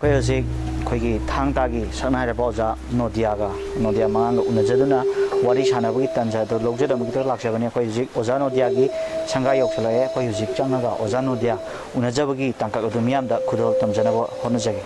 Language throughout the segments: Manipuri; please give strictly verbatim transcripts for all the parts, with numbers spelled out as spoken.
ꯑꯩꯈꯣꯏ ꯍꯧꯖꯤꯛ ꯑꯩꯈꯣꯏꯒꯤ ꯊꯥꯡ ꯇꯥꯒꯤ ꯁꯛꯅ ꯍꯥꯏꯔꯕ ꯑꯣꯖꯥ ꯅꯣꯗꯤꯌꯥꯒ, ꯅꯣꯗꯤꯌꯥ ꯃꯉꯥꯡꯒ ꯎꯅꯖꯗꯨꯅ ꯋꯥꯔꯤ ꯁꯥꯟꯅꯕꯒꯤ ꯇꯥꯟꯖꯥ ꯑꯗꯨ ꯂꯧꯖꯔꯝꯕꯒꯤꯗꯃꯛ ꯂꯥꯛꯆꯕꯅꯤ꯫ ꯑꯩꯈꯣꯏ ꯍꯧꯖꯤꯛ ꯑꯣꯖꯥ ꯅꯣꯗꯤꯌꯥꯒꯤ ꯁꯪꯒꯥ ꯌꯧꯁꯤꯜꯂꯛꯑꯦ꯫ ꯑꯩꯈꯣꯏ ꯍꯧꯖꯤꯛ ꯆꯪꯉꯒ ꯑꯣꯖꯥ ꯅꯣꯗꯤꯌꯥ ꯎꯅꯖꯕꯒꯤ ꯇꯥꯡꯀꯛ ꯑꯗꯨ ꯃꯤꯌꯥꯝꯗ ꯈꯨꯗꯣꯜ ꯇꯝꯖꯅꯕ ꯍꯣꯠꯅꯖꯒꯦ꯫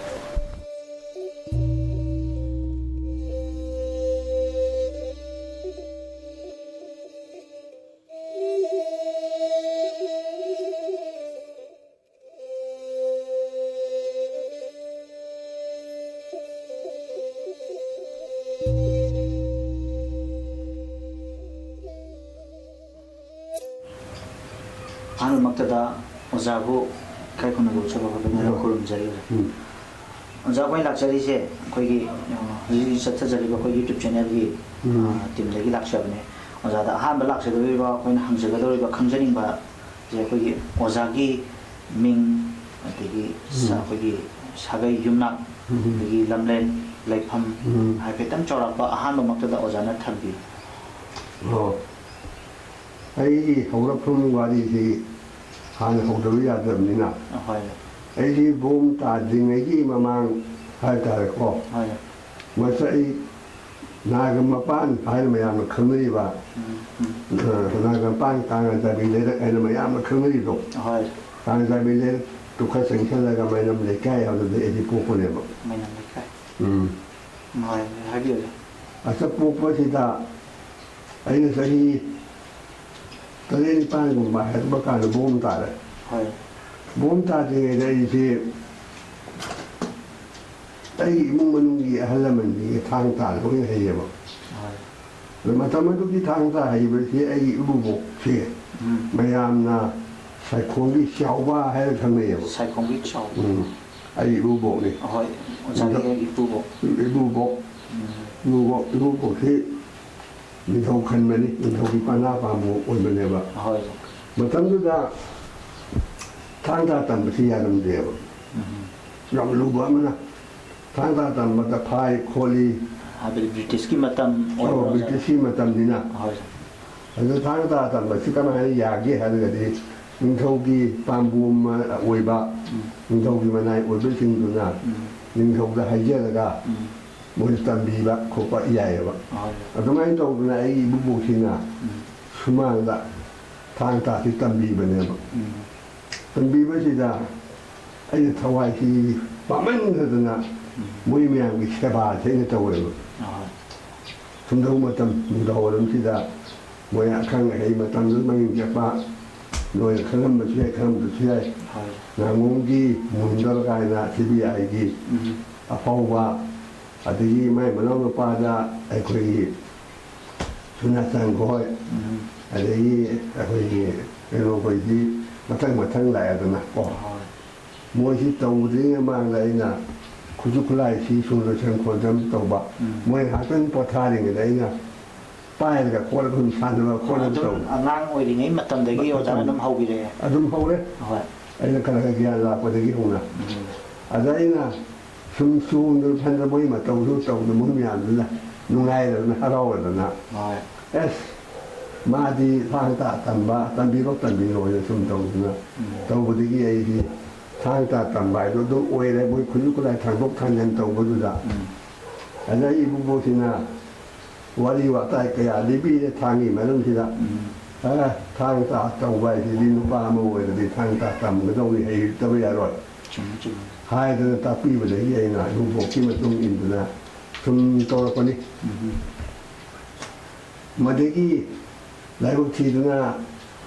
ꯑꯍꯥꯟꯕꯃꯛꯇꯗ ꯑꯣꯖꯥꯕꯨ ꯏꯀꯥꯏ ꯈꯨꯝꯅꯕ ꯎꯠꯆꯕ ꯈꯣꯠꯄ ꯎꯝ꯫ ꯈꯨꯔꯨꯝꯖꯔꯤ ꯑꯣꯖꯥ꯫ ꯎꯝ꯫ ꯑꯣꯖꯥ, ꯑꯩꯈꯣꯏ ꯂꯥꯛꯆꯔꯤꯁꯦ ꯑꯩꯈꯣꯏꯒꯤ, ꯑ, ꯍꯧꯖꯤꯛ ꯍꯧꯖꯤꯛ ꯆꯠꯊꯖꯔꯤꯕ ꯑꯩꯈꯣꯏ YouTube channelꯒꯤ, ꯎꯝ꯫ ꯑ, teamꯗꯒꯤ ꯂꯥꯛꯆꯕꯅꯦ꯫ ꯑꯣꯖꯥꯗ ꯑꯍꯥꯟꯕ ꯂꯥꯛꯆꯗꯧꯔꯤꯕ ꯑꯩꯈꯣꯏꯅ ꯍꯪꯖꯒꯗꯧꯔꯤꯕ ꯈꯪꯖꯅꯤꯡꯕ ꯁꯦ ꯑꯩꯈꯣꯏꯒꯤ ꯑꯣꯖꯥꯒꯤ ꯃꯤꯡ, ꯑꯗꯒꯤ ꯁ-, ꯎꯝ꯫ ꯑꯩꯈꯣꯏꯒꯤ ꯁꯥꯒꯩ ꯌꯨꯝꯅꯥꯛ, ꯎꯝ꯫ ꯑꯗꯒꯤ ꯂꯝꯂꯦꯟ, ꯂꯩꯐꯝ, ꯎꯝ꯫ ꯍꯥꯏꯐꯦꯠꯇꯪ ꯆꯥꯎꯔꯥꯛꯄ ꯑꯍꯥꯟꯕꯃꯛꯇꯗ ꯑꯣꯖꯥꯅ ꯊꯝꯕꯤꯌꯨ꯫ ꯑꯣ꯫ ꯑꯩꯒꯤ ꯍꯧꯔꯛꯐꯝ ꯋꯥꯔꯤꯁꯤ ꯍꯥꯟꯅ ꯍꯧꯗꯕ ꯌꯥꯗ꯭ꯔꯕꯅꯤꯅ, ꯑꯍꯣꯏ꯫ ꯑꯩꯁꯤ ꯕꯣꯝ ꯇꯥꯗ꯭ꯔꯤꯉꯩꯒꯤ ꯃꯃꯥꯡ ꯍꯥꯏꯇꯥꯔꯦꯀꯣ, ꯍꯣꯏ꯫ ꯃꯁꯤ ꯑꯩ ꯅꯥꯒ ꯃꯄꯥꯟ ꯍꯥꯏꯅ ꯃꯌꯥꯝꯅ ꯈꯪꯅꯔꯤꯕ, ꯎꯝ, ꯎꯝ꯫ ꯑ, ꯅꯥꯒ ꯃꯄꯥꯟ ꯀꯥꯡꯉꯥꯟ ꯆꯥꯕꯤ ꯂꯩꯔꯛ ꯍꯥꯏꯅ ꯃꯌꯥꯝꯅ ꯈꯪꯅꯔꯤꯗꯣ, ꯍꯣꯏ꯫ ꯀꯥꯡꯉꯥꯟ ꯆꯥꯕꯤ ꯂꯩꯔꯛꯇꯨ ꯈꯔ ꯆꯪꯁꯤꯜꯂꯒ ꯃꯩꯅꯝ ꯂꯩꯀꯥꯏ ꯍꯥꯏꯕꯗꯨꯗ ꯑꯩꯗꯤ ꯄꯣꯛꯄꯅꯦꯕ꯫ ꯃꯩꯅꯝ ꯂꯩꯀꯥꯏ꯫ ꯎꯝ꯫ ꯍꯣꯏ, ꯍꯥꯏꯕꯤꯌꯨ꯫ ꯑꯗ ꯄꯣꯛꯄꯁꯤꯗ ꯑꯩꯅ ꯆꯍꯤ ꯇꯔꯦꯠ ꯅꯤꯄꯥꯟꯒꯨꯝꯕ ꯍꯥꯏꯔꯛꯄ ꯀꯥꯟꯗ ꯕꯣꯝ ꯇꯥꯔꯦ꯫ ꯍꯣꯏ꯫ ꯕꯣꯝ ꯇꯥꯗ꯭ꯔꯤꯉꯩꯗ ꯑꯩꯁꯦ ꯑꯩꯒꯤ ꯏꯃꯨꯡ ꯃꯅꯨꯡꯒꯤ ꯑꯍꯜ ꯂꯃꯟꯁꯤꯡꯒꯤ ꯊꯥꯡ ꯇꯥ ꯂꯣꯏꯅ ꯍꯩꯌꯦꯕ꯫ ꯍꯣꯏ꯫ ꯑꯗ ꯃꯇꯝ ꯑꯗꯨꯒꯤ ꯊꯥꯡ ꯇꯥ ꯍꯩꯕꯁꯤ ꯑꯩꯒꯤ ꯏꯀꯨꯕꯣꯛꯁꯦ ꯎꯝ꯫ ꯃꯌꯥꯝꯅ ꯁꯥꯏꯈꯣꯝꯒꯤ ꯆꯥꯎꯕ ꯍꯥꯏꯔ ꯈꯪꯅꯩꯌꯦꯕ꯫ ꯁꯥꯏꯈꯣꯝꯒꯤ ꯆꯥꯎꯕ꯫ ꯎꯝ꯫ ꯑꯩꯒꯤ ꯏꯀꯨꯕꯣꯛꯅꯤ꯫ ꯍꯣꯏ, ꯑꯣꯖꯥꯒꯤ ꯑꯗꯣ ꯍꯦꯛ ꯏꯀꯨꯕꯣꯛ꯫ ꯏꯀꯨꯕꯣꯛ꯫ ꯎꯝ꯫ ꯏꯀꯨꯕꯣꯛ, ꯏꯀꯨꯕꯣꯛꯁꯤ ꯅꯤꯡꯊꯧ ꯈꯟꯕꯅꯤ, ꯅꯤꯡꯊꯧꯒꯤ ꯄꯅꯥ ꯄꯥꯝꯕ ꯑꯣꯏꯕꯅꯦꯕ꯫ ꯍꯣꯏ꯫ ꯃꯇꯝꯗꯨꯗ ꯊꯥꯡ ꯇꯥ ꯇꯝꯕꯁꯤ ꯌꯥꯔꯝꯗꯦꯕ꯫ ꯎꯝ꯫ ꯌꯥꯝ ꯂꯨꯕ ꯑꯃꯅ ꯊꯥꯡ ꯇꯥ ꯇꯝꯕꯗ ꯐꯥꯏ ꯈꯣꯠꯂꯤ꯫ ꯍꯥꯏꯕꯗꯤ ꯕ꯭ꯔꯤꯇꯤꯁꯀꯤ ꯃꯇꯝ ꯑꯣꯏꯕ꯭ꯔꯣ, ꯑꯣ, ꯑꯣꯖꯥ? ꯕ꯭ꯔꯤꯇꯤꯁꯀꯤ ꯃꯇꯝꯅꯤꯅ꯫ ꯍꯣꯏ꯫ ꯑꯗꯨ ꯊꯥꯡ ꯇꯥ ꯇꯝꯕꯁꯤ ꯀꯃꯥꯏꯅ ꯌꯥꯒꯦ ꯍꯥꯏꯔꯒꯗꯤ, ꯅꯤꯡꯊꯧꯒꯤ ꯄꯥꯝꯕꯣꯝ ꯑꯃ ꯑꯣꯏꯕ, ꯎꯝ꯫ ꯅꯤꯡꯊꯧꯒꯤ ꯃꯅꯥꯏ ꯑꯣꯏꯕꯁꯤꯡꯗꯨꯅ ꯎꯝ꯫ ꯅꯤꯡꯊꯧꯗ ꯍꯥꯏꯖꯔꯒ ꯎꯝ꯫ ꯃꯣꯏꯅ ꯇꯝꯕꯤꯕ ꯈꯣꯠꯄ ꯌꯥꯏꯑꯕ꯫ ꯍꯣꯏ꯫ ꯑꯗꯨꯃꯥꯏꯅ ꯇꯧꯗꯅ ꯑꯩꯒꯤ ꯏꯕꯨꯕꯣꯛꯁꯤꯅ ꯎꯝ꯫ ꯁꯨꯃꯥꯡꯗ ꯊꯥꯡ ꯇꯥꯁꯤ ꯇꯝꯕꯤꯕꯅꯦꯕ꯫ ꯎꯝ꯫ ꯇꯝꯕꯤꯕꯁꯤꯗ ꯑꯩꯅ ꯊꯋꯥꯏꯁꯤ ꯄꯥꯝꯃꯟꯗꯗꯅ ꯎꯝ꯫ ꯃꯣꯏ ꯃꯌꯥꯝꯒꯤ ꯁꯦꯕꯥꯁꯦ ꯑꯩꯅ ꯇꯧꯋꯦꯕ꯫ ꯍꯣꯏ꯫ ꯁꯨꯝꯗꯧ ꯃꯇꯝ ꯅꯨꯡꯗꯥꯡꯋꯥꯏꯔꯝꯁꯤꯗ ꯃꯣꯏ ꯑꯈꯪ ꯑꯍꯩ ꯃꯇꯝꯗꯨꯗ ꯃꯃꯤꯡ ꯆꯠꯄ ꯅꯣꯏꯅ ꯈꯪꯂꯝꯕꯁꯨ ꯌꯥꯏ, ꯈꯪꯂꯝꯕꯁꯨ ꯌꯥꯏ꯫ ꯍꯣꯏ꯫ ꯉꯥꯉꯣꯝꯒꯤ ꯃꯨꯟꯗꯜ ꯀꯥꯏꯅ ꯁꯤ ꯕꯤ ꯑꯥꯏꯒꯤ ꯎꯝ꯫ ꯑꯐꯥꯎꯕ, ꯑꯗꯒꯤ ꯃꯥꯏ ꯃꯅꯥꯎꯅꯨꯄꯥꯗ ꯑꯩꯈꯣꯏꯒꯤ ꯆꯨꯔꯥꯆꯥꯟꯄꯨꯔ ꯍꯣꯏ, ꯎꯝ꯫ ꯑꯗꯒꯤ ꯑꯩꯈꯣꯏꯒꯤ ꯀꯩꯅꯣꯈꯣꯏꯗꯤ ꯃꯊꯪ ꯃꯊꯪ ꯂꯥꯛꯑꯦꯗꯅ ꯀꯣ꯫ ꯍꯣꯏ꯫ ꯃꯣꯏꯁꯤ ꯇꯧꯗ꯭ꯔꯤꯉꯩ ꯃꯃꯥꯡꯗ ꯑꯩꯅ ꯈꯨꯠꯁꯨ ꯈꯨꯠꯂꯥꯏꯁꯤ ꯁꯨꯝ ꯂꯣꯏꯁꯟ ꯈꯣꯠꯆꯟ ꯇꯧꯕ꯫ ꯎꯝ꯫ ꯃꯣꯏ ꯉꯥꯏꯍꯥꯛꯇꯪ ꯄꯣꯊꯥꯔꯤꯉꯩꯗ ꯑꯩꯅ ꯄꯥꯏꯔꯒ ꯈꯣꯠꯂꯒ ꯑꯗꯨꯝ ꯁꯥꯟꯅꯕ ꯈꯣꯠꯂꯒ ꯑꯗꯨꯝ ꯇꯧꯕ꯫ ꯑꯉꯥꯡ ꯑꯣꯏꯔꯤꯉꯩ ꯃꯇꯝꯗꯒꯤ ꯃꯇꯝ ꯑꯣꯖꯥꯅ ꯑꯗꯨꯝ ꯍꯧꯕꯤꯔꯛꯑꯦ꯫ ꯑꯗꯨꯝ ꯍꯧꯔꯦ꯫ ꯍꯣꯏ꯫ ꯑꯩꯅ ꯈꯔ ꯈꯔ ꯒ꯭ꯌꯥꯟ ꯂꯥꯛꯄꯗꯒꯤ ꯍꯧꯅ꯫ ꯎꯝ꯫ ꯑꯗ ꯑꯩꯅ ꯁꯨꯝ ꯆꯣꯡꯗꯅ ꯐꯟꯗꯅ ꯃꯣꯏ ꯃꯇꯧꯗꯨ ꯇꯧꯗꯅ ꯃꯣꯏ ꯃꯌꯥꯝꯗꯨꯅ ꯅꯨꯡꯉꯥꯏꯔꯗꯅ ꯍꯔꯥꯎꯔꯗꯅ꯫ ꯍꯣꯏ꯫ ꯑꯦꯁ, ꯃꯥꯗꯤ ꯊꯥꯡ ꯇꯥ ꯇꯝꯕ, ꯇꯝꯕꯤꯔꯣ, ꯇꯝꯕꯤꯔꯣ ꯍꯥꯏꯅ ꯁꯨꯝ ꯇꯧꯗꯅ ꯎꯝ꯫ ꯇꯧꯕꯗꯒꯤ ꯑꯩꯗꯤ ꯊꯥꯡ ꯇꯥ ꯇꯝꯕ ꯍꯥꯏꯗꯣ ꯑꯗꯨꯝ ꯑꯣꯏꯔꯦ꯫ ꯃꯣꯏ ꯈꯨꯠꯁꯨ ꯈꯨꯠꯂꯥꯏ ꯊꯥꯡꯗꯣꯛ ꯊꯥꯡꯖꯤꯟ ꯇꯧꯕꯗꯨꯗ ꯎꯝ꯫ ꯑꯗ ꯑꯩ ꯏꯕꯨꯡꯉꯣꯁꯤꯅ ꯋꯥꯔꯤ ꯋꯥꯇꯥꯏ ꯀꯌꯥ ꯂꯤꯕꯤꯔꯦ ꯊꯥꯡꯒꯤ ꯃꯔꯝꯁꯤꯗ꯫ ꯎꯝ꯫ ꯑꯦ, ꯊꯥꯡ ꯇꯥ ꯇꯧꯕ ꯍꯥꯏꯁꯤꯗꯤ ꯅꯨꯄꯥ ꯑꯃ ꯑꯣꯏꯔꯗꯤ ꯊꯥꯡ ꯇꯥ ꯇꯝꯒꯗꯧꯅꯤ, ꯍꯩꯇꯕ ꯌꯥꯔꯣꯏ꯫ ꯆꯨꯝꯃꯤ, ꯆꯨꯝꯃꯤ꯫ ꯍꯥꯏꯗꯅ ꯇꯥꯛꯄꯤꯕꯗꯒꯤ ꯑꯩꯅ ꯏꯕꯨꯡꯉꯣꯒꯤ ꯃꯇꯨꯡ ꯏꯟꯗꯨꯅ ꯁꯨꯝ ꯇꯧꯔꯛꯄꯅꯤ꯫ ꯎꯝ꯫ ꯃꯗꯒꯤ ꯂꯥꯏꯕꯛ ꯊꯤꯗꯨꯅ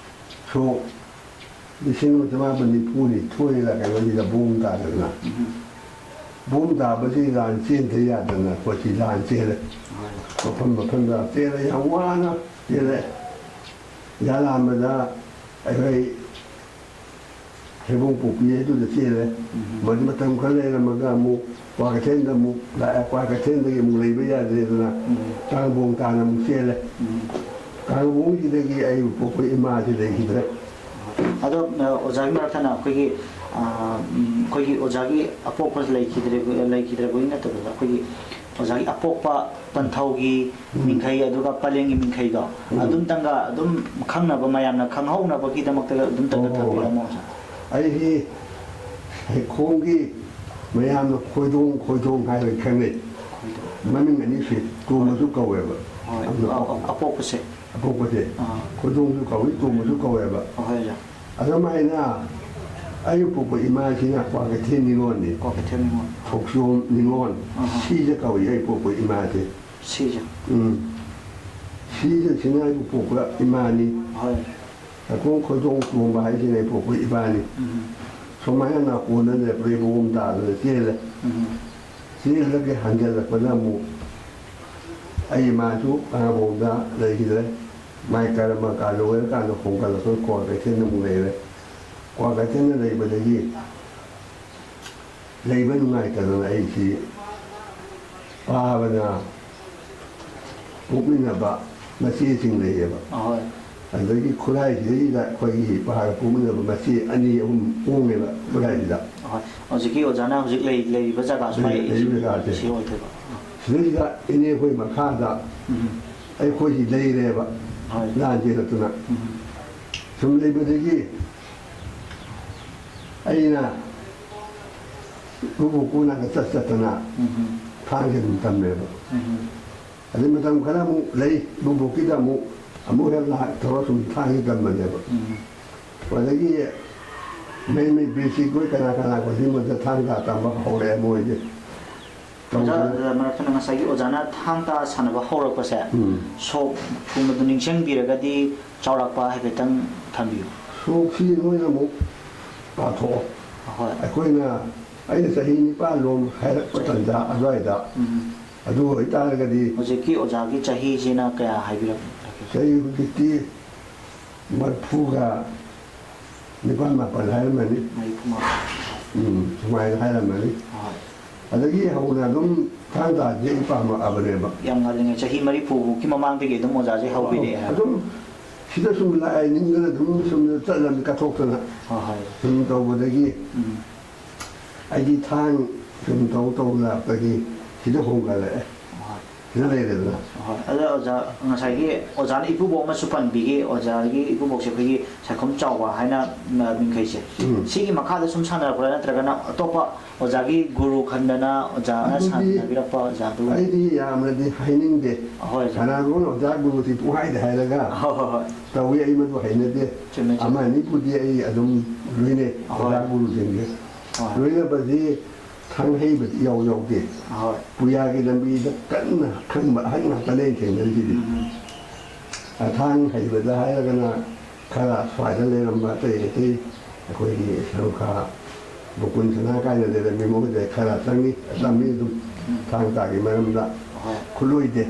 ꯁꯣꯛ ꯂꯤꯁꯤꯡ ꯑꯃ ꯆꯃꯥꯄꯟ ꯅꯤꯐꯨ ꯅꯤꯊꯣꯏꯗ ꯀꯩꯅꯣꯁꯤꯗ ꯕꯣꯝ ꯇꯥꯗꯅ꯫ ꯎꯝ꯫ ꯕꯣꯝ ꯇꯥꯕꯁꯤ ꯂꯥꯟ ꯆꯦꯟꯗ ꯌꯥꯗꯅ ꯑꯩꯈꯣꯏꯁꯤ ꯂꯥꯟ ꯆꯦꯜꯂꯦ꯫ ꯍꯣꯏ꯫ ꯃꯐꯝ ꯃꯐꯝꯗ ꯆꯦꯜꯂꯦ, ꯌꯥꯝ ꯋꯥꯅ ꯆꯦꯜꯂꯦ꯫ ꯌꯥꯂꯥꯟꯕꯗ ꯑꯩꯈꯣꯏ ꯍꯩꯕꯣꯡ ꯄꯣꯛꯄꯤ ꯍꯥꯏꯗꯨꯗ ꯆꯦꯜꯂꯦ꯫ ꯎꯝ꯫ ꯃꯗꯨ ꯃꯇꯝ ꯈꯔ ꯂꯩꯔꯝꯃꯒ ꯑꯃꯨꯛ ꯀ꯭ꯋꯥꯀꯩꯊꯦꯜꯗ ꯑꯃꯨꯛ ꯂꯥꯛꯑꯦ꯫ ꯀ꯭ꯋꯥꯀꯩꯊꯦꯜꯗꯒꯤ ꯑꯃꯨꯛ ꯂꯩꯕ ꯌꯥꯗ꯭ꯔꯦꯗꯅ ꯎꯝ꯫ ꯇꯥꯡꯕꯣꯡ ꯇꯥꯅ ꯑꯃꯨꯛ ꯆꯦꯜꯂꯦ꯫ ꯎꯝ꯫ ꯀꯥꯡꯕꯣꯡꯁꯤꯗꯒꯤ ꯑꯩ ꯄꯣꯛꯄ ꯏꯃꯥꯁꯤ ꯂꯩꯈꯤꯗ꯭ꯔꯦ꯫ ꯑꯗꯣ, ꯑ, ꯑꯣꯖꯥꯒꯤ ꯃꯔꯛ ꯊꯠꯅ ꯑꯩꯈꯣꯏꯒꯤ, ꯑ, ꯎꯝ, ꯑꯩꯈꯣꯏꯒꯤ ꯑꯣꯖꯥꯒꯤ ꯑꯄꯣꯛꯄ ꯂꯩꯈꯤꯗ꯭ꯔꯦ, ꯂꯩꯈꯤꯗ꯭ꯔꯕꯒꯤ ꯅꯠꯇꯕꯗ ꯑꯩꯈꯣꯏꯒꯤ ꯑꯣꯖꯥꯒꯤ ꯑꯄꯣꯛꯄ ꯄꯟꯊꯧꯒꯤ ꯎꯝ꯫ ꯃꯤꯡꯈꯩ, ꯑꯗꯨꯒ ꯄꯂꯦꯟꯒꯤ ꯃꯤꯡꯈꯩꯗꯣ ꯎꯝ꯫ ꯑꯗꯨꯝꯇꯪꯒ ꯑꯗꯨꯝ ꯈꯪꯅꯕ, ꯃꯌꯥꯝꯅ ꯈꯪꯍꯧꯅꯕꯒꯤꯗꯃꯛꯇꯒ ꯑꯗꯨꯝꯇꯪꯒ ꯍꯣꯏ, ꯍꯣꯏ, ꯍꯣꯏ꯫ ꯊꯝꯕꯤꯔꯝꯃꯣ ꯑꯣꯖꯥ꯫ ꯑꯩꯗꯤ ꯍꯩꯈꯣꯡꯒꯤ ꯃꯌꯥꯝꯅ ꯈꯣꯏꯗꯣꯡ, ꯈꯣꯏꯗꯣꯡ ꯍꯥꯏꯔꯒ ꯈꯪꯅꯩ꯫ ꯈꯣꯏꯗꯣꯡ꯫ ꯃꯃꯤꯡ ꯑꯅꯤ ꯁꯨꯏ, ꯇꯣꯝꯕꯁꯨ ꯀꯧꯋꯦꯕ꯫ ꯍꯣꯏ꯫ ꯌꯥꯝꯅ ꯑ-, ꯑ-, ꯑꯄꯣꯛꯄꯁꯦ꯫ ꯑꯄꯣꯛꯄꯁꯦ꯫ ꯑꯥ꯫ ꯈꯣꯏꯗꯣꯡꯁꯨ ꯀꯧꯏ, ꯇꯣꯝꯕꯁꯨ ꯀꯧꯋꯦꯕ꯫ ꯑꯍꯣꯏ ꯑꯣꯖꯥ꯫ ꯑꯗꯨꯃꯥꯏꯅ ꯑꯩ ꯄꯣꯛꯄ ꯏꯃꯥꯁꯤꯅ ꯀ꯭ꯋꯥꯀꯩꯊꯦꯜ ꯅꯤꯉꯣꯜꯅꯤ꯫ ꯀ꯭ꯋꯥꯀꯩꯊꯦꯜ ꯅꯤꯉꯣꯜ꯫ ꯊꯣꯛꯆꯣꯝ ꯅꯤꯉꯣꯜ꯫ ꯑꯍꯥ꯫ ꯁꯤꯖ ꯀꯧꯏ ꯑꯩ ꯄꯣꯛꯄ ꯏꯃꯥꯁꯦ꯫ ꯁꯤꯖ꯫ ꯎꯝ꯫ ꯁꯤꯖꯁꯤꯅ ꯑꯩꯕꯨ ꯄꯣꯛꯄ ꯏꯃꯥꯅꯤ꯫ ꯍꯣꯏ꯫ ꯑꯩꯈꯣꯡ ꯈꯣꯏꯗꯣꯡ ꯇꯣꯝꯕ ꯍꯥꯏꯁꯤꯅ ꯑꯩ ꯄꯣꯛꯄ ꯏꯄꯥꯅꯤ꯫ ꯎꯝ꯫ ꯁꯨꯃꯥꯏꯅ ꯅꯥꯀꯣꯟꯗ ꯂꯦꯞꯄꯗ ꯏꯕꯣꯝ ꯇꯥꯗꯅ ꯆꯦꯜꯂꯦ꯫ ꯎꯝ꯫ ꯆꯦꯜꯂꯒ ꯍꯟꯖꯜꯂꯛꯄꯗ ꯑꯃꯨꯛ ꯑꯩ ꯏꯃꯥꯁꯨ ꯈꯥꯉꯕꯣꯛꯇ ꯂꯩꯈꯤꯗ꯭ꯔꯦ꯫ ꯃꯥꯏ ꯀꯔꯃ ꯀꯥꯟ ꯂꯣꯏꯔꯀꯥꯟꯗ ꯍꯣꯡꯒꯠꯂꯛꯄ ꯀ꯭ꯋꯥꯀꯩꯊꯦꯜꯗ ꯑꯃꯨꯛ ꯂꯩꯔꯦ꯫ ꯀ꯭ꯋꯥꯀꯩꯊꯦꯜꯗ ꯂꯩꯕꯗꯒꯤ ꯂꯩꯕ ꯅꯨꯡꯉꯥꯏꯇꯗꯅ ꯑꯩꯁꯤ ꯄꯥꯕꯅ ꯄꯣꯛꯃꯤꯟꯅꯕ ꯃꯆꯦꯁꯤꯡ ꯂꯩꯌꯦꯕ꯫ ꯑꯍꯣꯏ꯫ ꯑꯗꯒꯤ ꯈꯨꯔꯥꯏꯁꯤꯗꯩꯗ ꯑꯩꯈꯣꯏꯒꯤ ꯄꯥꯔꯒ ꯄꯣꯛꯃꯤꯟꯅꯕ ꯃꯆꯦ ꯑꯅꯤ ꯑꯍꯨꯝ ꯄꯣꯛꯑꯦꯕ ꯈꯨꯔꯥꯏꯁꯤꯗ꯫ ꯑꯍꯣꯏ꯫ ꯍꯧꯖꯤꯛꯀꯤ ꯑꯣꯖꯥꯅ ꯍꯧꯖꯤꯛ ꯂꯩ-, ꯂꯩꯔꯤꯕ ꯖꯒꯥꯁꯨ ꯂꯩ-, ꯍꯥꯏ-, ꯂꯩꯔꯤꯕ ꯖꯒꯥꯁꯦ꯫ ꯁꯤ ꯑꯣꯏꯗꯣꯏꯕ꯫ ꯁꯤꯗꯩꯁꯤꯗ ꯏꯅꯦ ꯑꯩꯈꯣꯏ ꯃꯈꯥꯗ ꯎꯝ꯫ ꯑꯩꯈꯣꯏꯁꯤ ꯂꯩꯔꯦꯕ꯫ ꯍꯣꯏ꯫ ꯂꯥꯟ ꯆꯦꯜꯂꯛꯇꯅ꯫ ꯎꯝ꯫ ꯁꯨꯝ ꯂꯩꯕꯗꯒꯤ ꯑꯩꯅ ꯏꯀꯨꯕꯣꯛ ꯏꯄꯨ ꯅꯥꯛꯇ ꯆꯠ ꯆꯠꯇꯅ ꯎꯝ꯫ ꯊꯥꯡꯁꯦ ꯑꯗꯨꯝ ꯇꯝꯃꯦꯕ꯫ ꯎꯝ꯫ ꯑꯗꯩ ꯃꯇꯝ ꯈꯔ ꯑꯃꯨꯛ ꯂꯩ, ꯏꯀꯨꯕꯣꯛꯀꯤꯗ ꯑꯃꯨꯛ, ꯑꯃꯨꯛ ꯍꯦꯛ ꯂꯥꯛ ꯇꯧꯔ ꯁꯨꯝ ꯊꯥꯡꯁꯦ ꯇꯝꯕꯅꯦꯕ꯫ ꯎꯝ꯫ ꯑꯗꯒꯤ ꯃꯩ, ꯃꯩ ꯕꯤꯁꯤꯛ ꯍꯣꯏ ꯀꯅꯥ ꯀꯅꯥ ꯈꯣꯏ ꯁꯤꯒꯨꯝꯕꯗ ꯊꯥꯡ ꯇꯥ ꯇꯝꯕ ꯍꯧꯔꯛꯑꯦ ꯃꯣꯏꯁꯦ꯫ ꯑꯣꯖꯥ, ꯇꯧꯗꯅ ꯑꯗꯨꯗ ꯃꯔꯛ ꯊꯠꯅ ꯉꯁꯥꯏꯒꯤ ꯑꯣꯖꯥꯅ ꯊꯥꯡ ꯇꯥ ꯁꯥꯟꯅꯕ ꯍꯧꯔꯛꯄꯁꯦ, ꯎꯝ꯫ ꯁꯣꯛ ꯊꯨꯡꯕꯗꯨ ꯅꯤꯡꯁꯤꯡꯕꯤꯔꯒꯗꯤ ꯆꯥꯎꯔꯥꯛꯄ ꯍꯥꯏꯐꯦꯠꯇꯪ ꯊꯝꯕꯤꯌꯨ꯫ ꯁꯣꯛꯁꯤ ꯅꯣꯏꯅ ꯑꯃꯨꯛ ꯄꯥꯊꯣꯛꯑꯣ꯫ ꯍꯣꯏ꯫ ꯑꯩꯈꯣꯏꯅ, ꯑꯩꯅ ꯆꯍꯤ ꯅꯤꯄꯥꯟ ꯂꯣꯝ ꯍꯥꯏꯔꯛꯄ ꯇꯟꯖꯥ ꯑꯗꯨꯋꯥꯏꯗ ꯎꯝ꯫ ꯑꯗꯨ ꯑꯣꯏꯇꯥꯔꯒꯗꯤ ꯍꯧꯖꯤꯛꯀꯤ ꯑꯣꯖꯥꯒꯤ ꯆꯍꯤꯁꯤꯅ ꯀꯌꯥ ꯍꯥꯏꯕꯤꯔꯛꯀꯦ? ꯆꯍꯤ ꯍꯧꯖꯤꯛꯇꯤ ꯃꯔꯐꯨꯒ ꯅꯤꯄꯥꯟ ꯃꯥꯄꯟ ꯍꯥꯏꯔꯝꯃꯅꯤ꯫ ꯃꯔꯤꯐꯨ ꯃꯥꯄꯟ꯫ ꯎꯝ, ꯁꯨꯃꯥꯏꯅ ꯍꯥꯏꯔꯝꯃꯅꯤ꯫ ꯍꯣꯏ꯫ ꯑꯗꯒꯤ ꯍꯧꯅ ꯑꯗꯨꯝ ꯊꯥꯡ ꯇꯥꯁꯦ ꯑꯩ ꯄꯥꯝꯃꯛꯑꯕꯅꯦꯕ꯫ ꯌꯥꯝ ꯉꯜꯂꯤꯉꯩ, ꯆꯍꯤ ꯃꯔꯤꯐꯨ ꯐꯥꯎꯒꯤ ꯃꯃꯥꯡꯗꯒꯤ ꯑꯗꯨꯝ ꯑꯣꯖꯥꯁꯦ ꯍꯧꯕꯤꯔꯛꯑꯦ ꯍꯥꯏꯕ꯫ ꯑꯗꯨꯝ ꯁꯤꯗ ꯁꯨꯝ ꯂꯥꯏ ꯅꯤꯡꯗꯅ ꯑꯗꯨꯝ ꯁꯨꯝ ꯆꯠꯂꯝꯃꯤ ꯀꯠꯊꯣꯛꯇꯅ꯫ ꯍꯣꯏ, ꯍꯣꯏ꯫ ꯁꯨꯝ ꯇꯧꯕꯗꯒꯤ ꯎꯝ꯫ ꯑꯩꯗꯤ ꯊꯥꯡ ꯁꯨꯝ ꯇꯧ ꯇꯧ ꯂꯥꯛꯄꯒꯤ ꯁꯤꯗ ꯍꯣꯡꯒꯠꯂꯛꯑꯦ꯫ ꯍꯣꯏ꯫ ꯁꯤꯗ ꯂꯩꯔꯦꯗꯅ꯫ ꯍꯣꯏ꯫ ꯑꯗꯣ ꯑꯣꯖꯥ, ꯉꯁꯥꯏꯒꯤ ꯑꯣꯖꯥꯅ ꯏꯀꯨꯕꯣꯛ ꯑꯃꯁꯨ ꯄꯟꯕꯤꯈꯤ, ꯑꯣꯖꯥꯒꯤ ꯏꯀꯨꯕꯣꯛꯁꯦ ꯑꯩꯈꯣꯏꯒꯤ ꯁꯥꯏꯈꯨꯝ ꯆꯥꯎꯕ ꯍꯥꯏꯅ, ꯃ-, ꯃꯤꯡꯈꯩꯁꯦ꯫ ꯎꯝ꯫ ꯁꯤꯒꯤ ꯃꯈꯥꯗ ꯁꯨꯝ ꯁꯥꯟꯅꯔꯛꯄ꯭ꯔꯥ, ꯅꯠꯇ꯭ꯔꯒꯅ ꯑꯇꯣꯞꯄ ꯑꯣꯖꯥꯒꯤ ꯒꯨꯔꯨ ꯈꯟꯗꯅ ꯑꯣꯖꯥꯅ ꯑꯗꯨꯗꯤ ꯁꯥꯟꯅꯕꯤꯔꯛꯄ ꯑꯣꯖꯥꯗꯨ? ꯑꯩꯗꯤ ꯌꯥꯝꯅꯗꯤ ꯍꯥꯏꯅꯤꯡꯗꯦ꯫ ꯍꯣꯏ, ꯑꯣꯖꯥ꯫ ꯀꯅꯥꯒꯨꯝꯕꯅ ꯑꯣꯖꯥ ꯒꯨꯔꯨꯗꯤ ꯄꯨꯡꯍꯥꯏꯗ ꯍꯥꯏꯔꯒ ꯍꯣꯏ, ꯍꯣꯏ, ꯍꯣꯏ꯫ ꯇꯧꯏ, ꯑꯩ ꯃꯗꯨ ꯍꯩꯅꯗꯦ꯫ ꯆꯨꯝꯃꯦ, ꯆꯨꯝꯃꯦ꯫ ꯑꯃ ꯑꯅꯤꯕꯨꯗꯤ ꯑꯩ ꯑꯗꯨꯝ ꯂꯣꯏꯅꯩ, ꯍꯣꯏ꯫ ꯑꯣꯖꯥ ꯒꯨꯔꯨꯁꯤꯡꯁꯦ꯫ ꯍꯣꯏ꯫ ꯂꯣꯏꯅꯕꯁꯤ ꯊꯥꯡ ꯍꯩꯕꯗꯤ ꯏꯌꯥꯎ ꯌꯥꯎꯗꯦ꯫ ꯍꯣꯏ꯫ ꯄꯨꯌꯥꯒꯤ ꯂꯝꯕꯤꯗ ꯀꯟꯅ ꯈꯪꯕ ꯑꯍꯟ ꯉꯥꯛꯇꯅꯦ ꯑꯩꯅ ꯊꯦꯡꯅꯔꯤꯁꯤꯗꯤ꯫ ꯎꯝ, ꯎꯝ꯫ ꯑꯊꯥꯡ ꯍꯩꯕꯗ ꯍꯥꯏꯔꯒꯅ ꯈꯔ ꯁ꯭ꯋꯥꯏꯗ ꯂꯩꯔꯝꯕ ꯑꯇꯩ ꯑꯇꯩ ꯑꯩꯈꯣꯏꯒꯤ ꯁꯔꯨꯈꯥ, ꯒꯣꯀꯨꯟ ꯁꯅꯥ ꯀꯥꯏꯅ ꯂꯩꯔꯝꯃꯤ, ꯃꯈꯣꯏꯗ ꯈꯔ ꯆꯪꯉꯤ, ꯇꯝꯃꯤ ꯑꯗꯨꯝ ꯎꯝ꯫ ꯊꯥꯡ ꯇꯥꯒꯤ ꯃꯔꯝꯗ ꯍꯣꯏ꯫ ꯈꯨꯠꯂꯣꯏꯗꯦ꯫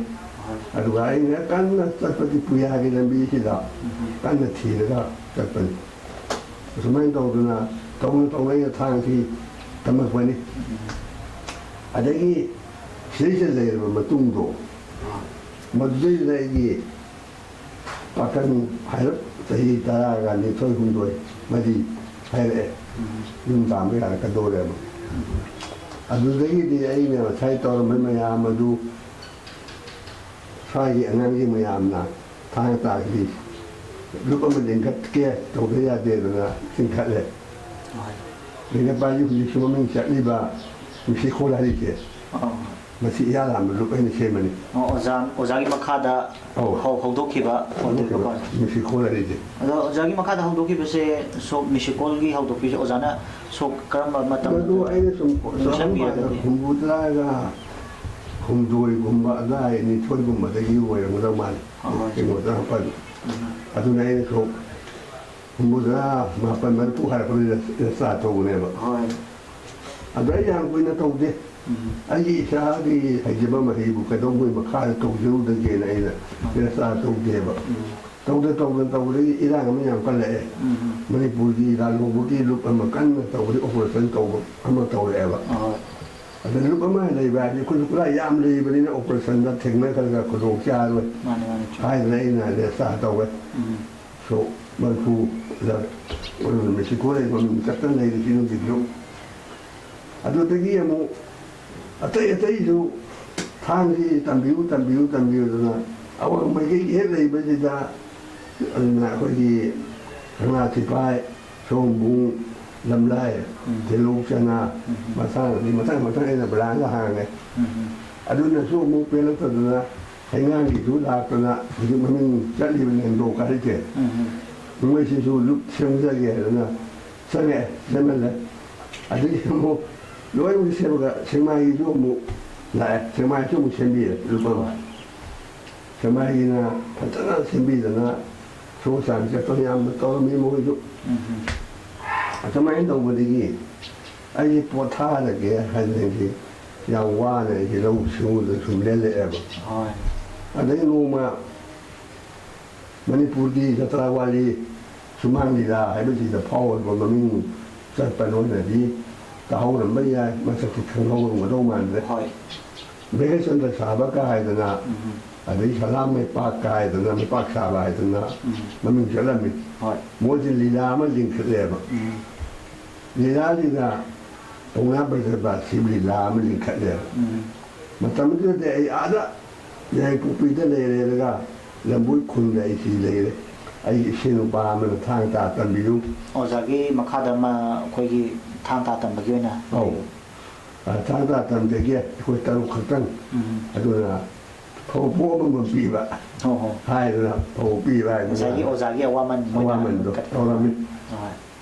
ꯍꯣꯏ꯫ ꯑꯗꯨꯒ ꯑꯩꯅ ꯀꯟꯅ ꯆꯠꯄꯗꯤ ꯄꯨꯌꯥꯒꯤ ꯂꯝꯕꯤꯁꯤꯗ ꯎꯝ꯫ ꯀꯟꯅ ꯊꯤꯔꯒ ꯆꯠꯄꯅꯤ꯫ ꯑꯁꯨꯃꯥꯏꯅ ꯇꯧꯗꯅ ꯇꯧꯅ ꯇꯧꯅ ꯑꯩꯅ ꯊꯥꯡꯁꯤ ꯇꯝꯃꯛꯄꯅꯤ꯫ ꯎꯝ꯫ ꯑꯗꯒꯤ ꯁꯤꯗꯩꯁꯤꯗ ꯂꯩꯔꯕ ꯃꯇꯨꯡꯗꯣ, ꯑꯥ꯫ ꯃꯗꯨꯗꯩꯗ ꯑꯩꯒꯤ ꯄꯥꯈꯪ ꯍꯥꯏꯔꯞ ꯆꯍꯤ ꯇꯔꯥꯒ ꯅꯤꯊꯣꯏ ꯍꯨꯝꯗꯣꯏ ꯃꯔꯤ ꯍꯥꯏꯔꯛꯑꯦ꯫ ꯎꯝ꯫ ꯌꯨꯝ ꯄꯥꯟꯕ ꯌꯥꯔꯛꯀꯗꯧꯔꯦꯕ꯫ ꯎꯝ꯫ ꯑꯗꯨꯗꯒꯤꯗꯤ ꯑꯩꯅ ꯉꯁꯥꯏ ꯇꯧꯔꯝꯕ ꯃꯌꯥꯝ ꯑꯗꯨ ꯁ꯭ꯋꯥꯏꯒꯤ ꯑꯉꯥꯡꯁꯤꯡ ꯃꯌꯥꯝꯅ ꯊꯥꯡ ꯇꯥꯒꯤ ꯂꯨꯞ ꯑꯃ ꯂꯤꯡꯈꯠꯀꯦ ꯇꯧꯗ ꯌꯥꯗꯦꯗꯅ ꯂꯤꯡꯈꯠꯂꯦ꯫ ꯍꯣꯏ꯫ ꯂꯤꯡꯈꯠꯄ ꯍꯥꯏꯁꯤ ꯍꯧꯖꯤꯛꯁꯨ ꯃꯃꯤꯡ ꯆꯠꯂꯤꯕ ꯃꯤꯁꯤ ꯈꯣꯜ ꯍꯥꯏꯔꯤꯁꯦ꯫ ꯑꯥ꯫ ꯃꯁꯤ ꯏꯌꯥ ꯂꯥꯟꯕ ꯂꯨꯞ ꯑꯩꯅ ꯁꯦꯝꯕꯅꯤ꯫ ꯑꯣ, ꯑꯣꯖꯥ, ꯑꯣꯖꯥꯒꯤ ꯃꯈꯥꯗ ꯑꯧ꯫ ꯍꯧ-, ꯍꯧꯗꯣꯛꯈꯤꯕ ꯍꯧꯗꯣꯛꯈꯤꯕ ꯑꯣꯏꯗꯣꯏꯕꯀꯣ? ꯃꯤꯁꯤ ꯈꯣꯜ ꯍꯥꯏꯔꯤꯁꯦ꯫ ꯑꯗꯣ ꯑꯣꯖꯥꯒꯤ ꯃꯈꯥꯗ ꯍꯧꯗꯣꯛꯈꯤꯕꯁꯦ ꯁꯣꯛ ꯃꯤꯁꯤ ꯀꯣꯜꯒꯤ ꯍꯧꯗꯣꯛꯄꯤꯁꯦ ꯑꯣꯖꯥꯅ ꯁꯣꯛ ꯀꯔꯝꯕ ꯃꯇꯝꯗ ꯃꯗꯨ ꯑꯩꯅ ꯁꯨꯝ ꯅꯤꯡꯁꯤꯡꯕꯤꯔꯒꯗꯤ? ꯍꯨꯝꯐꯨꯇꯔꯥꯒ ꯍꯨꯝꯗꯣꯏꯒꯨꯝꯕ ꯑꯗꯥꯏ ꯅꯤꯊꯣꯏꯒꯨꯝꯕꯗꯒꯤ ꯑꯣꯏꯔꯝꯒꯗꯧ ꯃꯥꯜꯂꯤ꯫ ꯑꯍꯣꯏ꯫ ꯀꯩꯅꯣꯗ ꯍꯥꯞꯄꯗꯣ꯫ ꯎꯝ꯫ ꯑꯗꯨꯅ ꯑꯩꯅ ꯁꯣꯛ ꯍꯨꯝꯐꯨꯇꯔꯥ ꯃꯥꯄꯟ ꯃꯔꯤꯐꯨ ꯍꯥꯏꯔꯛꯄꯗꯨꯗ ꯔꯦꯁꯇꯥꯔ ꯇꯧꯕꯅꯦꯕ꯫ ꯍꯣꯏ꯫ ꯑꯗꯣ ꯑꯩ ꯌꯥꯝ ꯀꯨꯏꯅ ꯇꯧꯗꯦ꯫ ꯎꯝ꯫ ꯑꯩꯒꯤ ꯏꯁꯥꯒꯤ ꯍꯩꯖꯕ ꯃꯍꯩꯕꯨ ꯀꯩꯗꯧꯕꯩ ꯃꯈꯥꯗ ꯇꯧꯖꯔꯨꯗꯒꯦꯅ ꯑꯩꯅ ꯎꯝ꯫ ꯔꯦꯁꯇꯥꯔ ꯇꯧꯗꯦꯕ꯫ ꯎꯝ꯫ ꯇꯧꯗ ꯇꯧꯗ ꯇꯧꯕꯗꯒꯤ ꯏꯔꯥꯡ ꯑꯃ ꯌꯥꯝ ꯀꯜꯂꯛꯑꯦ꯫ ꯎꯝ꯫ ꯃꯅꯤꯄꯨꯔꯒꯤ ꯂꯥꯜꯍꯧꯕꯒꯤ ꯂꯨꯞ ꯑꯃ ꯀꯟꯅ ꯇꯧꯕꯗꯒꯤ ꯑꯣꯄꯔꯦꯁꯟ ꯇꯧꯕ ꯑꯃ ꯇꯧꯔꯛꯑꯦꯕ꯫ ꯍꯣꯏ꯫ ꯑꯗ ꯂꯨꯞ ꯑꯃ ꯂꯩꯕ ꯍꯥꯏꯁꯦ ꯑꯩꯈꯣꯏꯁꯨ ꯄꯨꯔꯥ ꯌꯥꯝ ꯂꯩꯕꯅꯤꯅ ꯑꯣꯄꯔꯦꯁꯟꯗ ꯊꯦꯡꯅꯈ꯭ꯔꯒ ꯈꯨꯗꯣꯡ ꯆꯥꯔꯣꯏ ꯃꯥꯅꯦ, ꯃꯥꯅꯦ, ꯆꯨꯝꯃꯦ꯫ ꯍꯥꯏꯗꯅ ꯑꯩꯅ ꯔꯦꯁꯇꯥꯔ ꯇꯧꯋꯦ꯫ ꯎꯝ꯫ ꯁꯣꯛ ꯃꯔꯤꯐꯨꯗ ꯃꯦꯛꯁꯤꯀꯣ ꯂꯩꯕ ꯃꯃꯤꯡ ꯆꯠꯇꯅ ꯂꯩꯔꯤꯁꯤ ꯍꯧꯖꯤꯛꯁꯨ꯫ ꯑꯗꯨꯗꯒꯤ ꯑꯃꯨꯛ ꯑꯇꯩ ꯑꯇꯩꯁꯨ ꯊꯥꯡꯁꯤ ꯇꯝꯕꯤꯌꯨ, ꯇꯝꯕꯤꯌꯨ, ꯇꯝꯕꯤꯌꯨꯗꯅ ꯑꯋꯥꯡ ꯃꯥꯏꯀꯩꯒꯤ ꯍꯦꯛ ꯂꯩꯕꯁꯤꯗ, ꯑꯗꯨꯅ ꯑꯩꯈꯣꯏꯒꯤ ꯀꯪꯂꯥ ꯁꯤꯐꯥꯏ, ꯁꯣꯝꯕꯨꯡ, ꯂꯝꯂꯥꯏ, ꯎꯝ꯫ ꯇꯤꯜꯍꯧ ꯆꯅꯥ, ꯎꯝ꯫ ꯃꯊꯪ ꯑꯗꯩ ꯃꯊꯪ ꯃꯊꯪ ꯑꯩꯅ ꯕ꯭ꯔꯥꯟꯁ ꯍꯥꯡꯉꯦ꯫ ꯎꯝ꯫ ꯑꯗꯨꯅꯁꯨ ꯑꯃꯨꯛ ꯄꯦꯜꯂꯛꯇꯗꯅ ꯍꯩꯉꯥꯡꯒꯤꯁꯨ ꯂꯥꯛꯇꯅ ꯍꯧꯖꯤꯛ ꯃꯃꯤꯡ ꯆꯠꯂꯤꯕꯅꯤ ꯑꯦꯟꯗ꯭ꯔꯣ ꯀꯥꯔꯤꯁꯦ꯫ ꯎꯝ꯫ ꯃꯣꯏꯁꯤꯁꯨ ꯂꯨꯞ ꯁꯦꯝꯖꯒꯦ ꯍꯥꯏꯗꯅ ꯆꯪꯉꯦ, ꯁꯦꯝꯍꯜꯂꯦ꯫ ꯑꯗꯒꯤ ꯑꯃꯨꯛ ꯂꯣꯏꯅꯃꯛ ꯁꯦꯝꯃꯒ ꯁꯦꯛꯃꯥꯏꯒꯤꯁꯨ ꯑꯃꯨꯛ ꯂꯥꯛꯑꯦ, ꯁꯦꯛꯃꯥꯏꯁꯨ ꯑꯃꯨꯛ ꯁꯦꯝꯕꯤꯔꯦ ꯂꯨꯞ ꯑꯃ꯫ ꯍꯣꯏ꯫ ꯁꯦꯛꯃꯥꯏꯒꯤꯅ ꯐꯖꯅ ꯁꯦꯝꯕꯤꯗꯅ ꯁꯣ ꯆꯥꯟ ꯆꯠꯄ ꯌꯥꯝꯅ ꯇꯧꯔꯝꯃꯤ ꯃꯣꯏꯁꯨ꯫ ꯎꯝ꯫ ꯑꯗꯨꯃꯥꯏꯅ ꯇꯧꯕꯗꯒꯤ ꯑꯩꯁꯦ ꯄꯣꯊꯥꯔꯒꯦ ꯍꯥꯏꯅ ꯑꯩꯁꯦ ꯌꯥꯝ ꯋꯥꯅ ꯑꯩꯁꯦ ꯂꯧꯎ ꯁꯤꯡꯎꯗ ꯁꯨꯝ ꯂꯦꯜꯂꯛꯑꯦꯕ꯫ ꯍꯣꯏ꯫ ꯑꯗꯩ ꯅꯣꯡꯃ ꯃꯅꯤꯄꯨꯔꯒꯤ ꯖꯇ꯭ꯔꯥ ꯋꯥꯔꯤ ꯁꯨꯃꯥꯡ ꯂꯤꯂꯥ ꯍꯥꯏꯕꯁꯤꯗ ꯐꯥꯎꯔꯕ ꯃꯃꯤꯡ ꯆꯠꯄ ꯅꯣꯏꯅꯗꯤ ꯇꯥꯍꯧꯔꯝꯕ ꯌꯥꯏ, ꯃꯁꯛꯇꯤ ꯈꯪꯍꯧꯔꯝꯒꯗꯧ ꯃꯥꯟꯗ꯭ꯔꯦ꯫ ꯍꯣꯏ꯫ ꯚꯦꯒꯆꯟꯗ꯭ꯔ ꯁꯥꯕ ꯀꯥ ꯍꯥꯏꯗꯅ, ꯎꯝ꯫ ꯑꯗꯩ ꯁꯂꯥꯝ ꯃꯩꯄꯥꯛ ꯀꯥ ꯍꯥꯏꯗꯅ, ꯃꯩꯄꯥꯛ ꯁꯥꯕ ꯍꯥꯏꯗꯅ ꯎꯝ꯫ ꯃꯃꯤꯡ ꯆꯠꯂꯝꯃꯤ꯫ ꯍꯣꯏ꯫ ꯃꯣꯏꯁꯦ ꯂꯤꯂꯥ ꯑꯃ ꯂꯤꯡꯈꯠꯂꯦꯕ꯫ ꯎꯝ꯫ ꯂꯤꯂꯥꯁꯤꯗ ꯄꯥꯎꯅꯥ ꯕ꯭ꯔꯖꯕꯥꯁꯤ ꯂꯤꯂꯥ ꯑꯃ ꯂꯤꯡꯈꯠꯂꯦꯕ꯫ ꯎꯝ꯫ ꯃꯇꯝꯗꯨꯗꯗꯤ ꯑꯩ ꯑꯥꯗ ꯌꯥꯏꯔꯤꯄꯣꯛꯄꯤꯗ ꯂꯩꯔꯦꯔꯒ ꯂꯝꯕꯣꯏ ꯈꯨꯟꯗ ꯑꯩ ꯁꯤ ꯂꯩꯔꯦ꯫ ꯑꯩꯒꯤ ꯏꯁꯤꯡ ꯅꯨꯄꯥ ꯑꯃꯅ ꯊꯥꯡ ꯇꯥ ꯇꯝꯕꯤꯌꯨ꯫ ꯑꯣꯖꯥꯒꯤ ꯃꯈꯥꯗ ꯑꯃ ꯑꯩꯈꯣꯏꯒꯤ ꯊꯥꯡ ꯇꯥ ꯇꯝꯕꯒꯤ ꯑꯣꯏꯅ ꯑꯧ꯫ ꯂꯩꯌꯦꯕ꯫ ꯑ, ꯊꯥꯡ ꯇꯥ ꯇꯝꯕꯒꯤ ꯑꯩꯈꯣꯏ ꯇꯔꯨꯛ ꯈꯛꯇꯪ꯫ ꯎꯝ꯫ ꯑꯗꯨꯅ ꯐꯧ ꯄꯣ ꯑꯃꯃꯝ ꯄꯤꯕ ꯍꯣ ꯍꯣ꯫ ꯍꯥꯏꯗꯅ ꯐꯧ ꯄꯤꯕ ꯍꯥꯏꯗꯅ ꯉꯁꯥꯏꯒꯤ ꯑꯣꯖꯥꯒꯤ ꯑꯋꯥꯃꯟ ꯃꯣꯏꯅ ꯑꯋꯥꯃꯟꯗꯣ ꯀꯠ-, ꯇꯧꯔꯝꯃꯤ꯫ ꯍꯣꯏ꯫